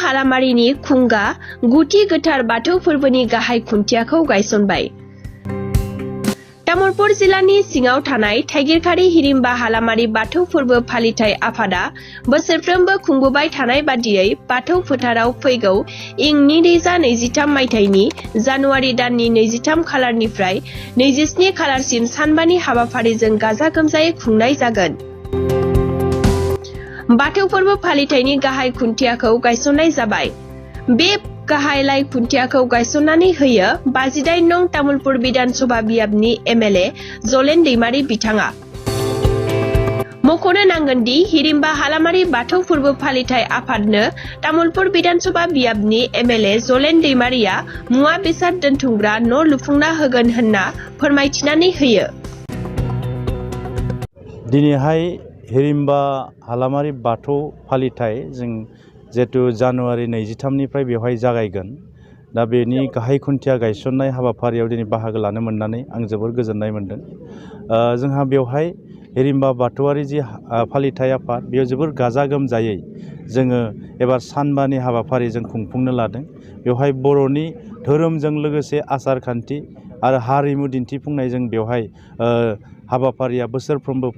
हालामारिनि खुंगा गुथि गोथार बाथौ फोरबोनि गाहाय खुन्थियाखौ गायसनबाय। तामुलपुर जिल्लानि सिङाव थानाय थाइगिरखारि हिरिम्बा हालामारि बाथौ फोरबो फालिथाय आफादा बोसोरफ्रोमबो खुंबोबाय थानाय बादियै बाथौ फोथाराव फैगौ इं 2023 मायथाइनि जानुवारि दाननि 23 खालारनिफ्राय 27 खालारसिम सानबानि हाबाफारिजों गाजा गोमजायै खुंनाय जागोन। बाथौ फोरबो फालिथायनि गाहाय खुन्थियाखौ गायसननाय जाबाय। बे गाहाय लाइ खुन्थियाखौ गायसननानै होयो 52 नं तामुलपुर बिधान सभा बियाबनि एमएलए जलेन दैमारी बिथाङा। मख'नो नांगोनदि हिरिम्बा हालामारि बाथौ फोरबो फालिथाय आफादनो तामुलपुर बिधान सभा बियाबनि एमएलए जलेन दैमारीया मुवा बेसाद दोनथुमग्रा न' लुफुंना होगोन होनना फोरमायथिनानै होयो। दिनैहाय हिरिम्बा हालामारि बाथौ फालिथाय जों जेतु जानुवारि 23निफ्राय बेवहाय जागायगोन। दा बेनि गाहाय खुन्थिया गायसननाय हाबाफारियाव दिनै बाहागो लानो मोननानै आं जोबोर गोजोननाय मोनदों। जोंहा बेवहाय हिरिम्बा बाथौआरि जि फालिथाय आफाद बेयाव जोबोर गाजा गोमजायै जोङो एबार सानबानि हाबाफारि जों खुंफुंनो लादों। बेवहाय बर'नि धोरोमजों लोगोसे आसार खान्थि आरो हारिमु दिन्थिफुंनायजों बेवहाय हाबाफारिया बोसोरफ्रोमबो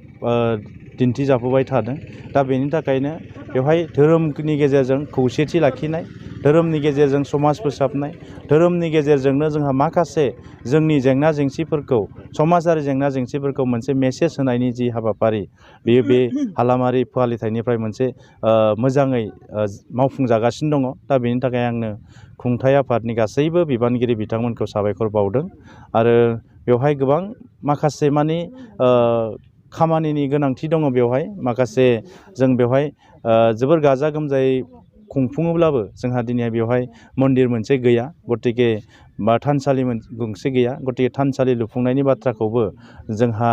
दिन्थिजाबोबाय थादों। दा बेनि थाखायनो बेवहाय धोरोमनि गेजेरजों खौसेथि लाखिनाय, धोरोमनि गेजेरजों समाज फोसाबनाय, धोरोमनि गेजेरजोंनो जोंहा माखासे जोंनि जेंना जेंसिफोरखौ समाजारि जेंना जेंसिफोरखौ मोनसे मेसेज होनायनि जि हाबाफारि बेयो बे हालामारि फालिथायनिफ्राय मोनसे मोजाङै मावफुंजागासिनो दङ। दा बेनि थाखाय आंनो खुंथाय आफादनि गासैबो बिबानगिरि बिथांमोनखौ साबायखर बावदों। आरो बेवहाय गोबां माखासे मानि खामानिनि गोनांथि दङ। बेवहाय माखासे जों बेवहाय जोबोर गाजा गोमजायै खुंफुङोब्लाबो जोंहा दिनै बेवहाय मन्दिर मोनसे गैया, गतिके थानसालि गंसे गैया। गतिके थानसालि लुफुंनायनि बाथ्राखौबो जोंहा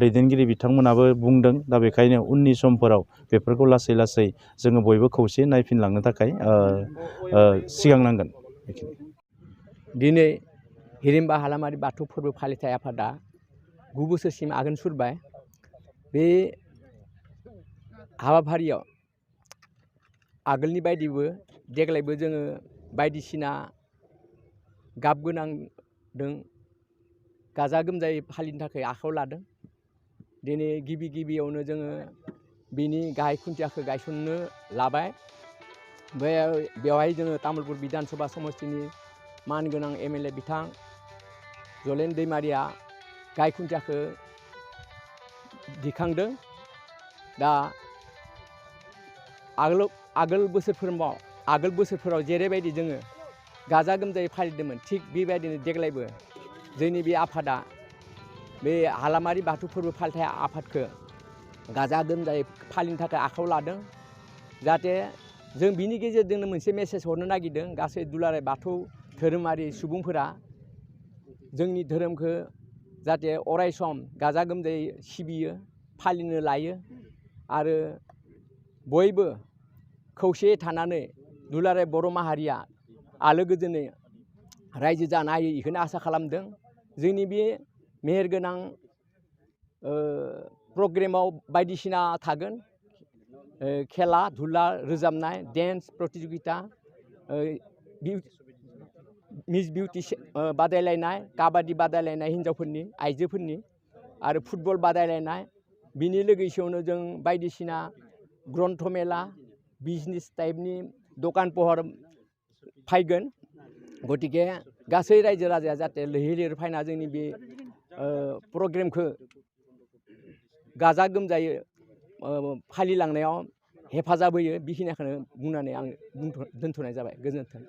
दैदेनगिरि बिथांमोनाबो बुंदों। दा बेखायनो उननि समफोराव बेफोरखौ लासै लासै जोङो बयबो खौसे नायफिनलांनो थाखाय सिगांनांगोन। दिनै हिरिम्बा हालामारि बाथौ फोरबो फालिथाय आफादा 9 बोसोरसिम आगान सुरबाय। बे हाबाफारियाव आगोलनि बायदिबो देग्लायबो जोङो बायदिसिना गाब गोनांदों गाजा गोमजायै फालिनो थाखाय आखायाव लादों। दिनै गिबियावनो जोङो बिनि गाहाय खुन्थियाखौ गायसननो लाबाय। बेवहाय जोङो तामुलपुर बिधान सभा समस्तिनि मानगोनां एमएलए बिथां जलेन दैमारीया गाहाय खुन्थियाखौ दिखांदों। दा आगोल बोसोरफोराव जेरैबायदि जोङो गाजा गोमजायै फालिदोंमोन, थिग बेबायदिनो देग्लायबो जोंनि बे आफादा बे हालामारि बाथौ फोरबो फालिथाय आफादखौ गाजा गोमजायै फालिनो थाखाय आखायाव लादों। जाहाथे जों बिनि गेजेरजोंनो मोनसे मेसेज हरनो नागिरदों गासै दुलाराय बाथौ धोरोमारि सुबुंफोरा जोंनि धोरोमखौ जाहाथे अरायसम गाजा गोमजायै सिबियो, फालिनो लायो आरो बयबो खौसेयै थानानै दुलाराय बर' माहारिया आलो गोजोनै रायजो जानो हायो, बेखौनो आसा खालामदों। जोंनि बे मेहेरगोनां प्रग्रामाव बायदिसिना थागोन, खेला धुला, रोजाबनाय, डेन्स प्रतियोगिता, मिस बिउटि बादायलायनाय, काबादि बादायलायनाय हिन्जावफोरनि आइजोफोरनि आरो फुटबल बादायलायनाय। बिनि लोगोसेयावनो जों बायदिसिना ग्रन्थ मेला, बिजनेस टाइपनि दखान पहर फैगोन। गतिके गासै रायजो राजाया जाहाथे लैहोर लैहोर फैना जोंनि बे प्रग्रामखौ गाजा गोमजायै फालिलांनायाव हेफाजाब होयो। बेखिनिखौनो बुंनानै आं दोनथ'नाय जाबाय। गोजोन्थों।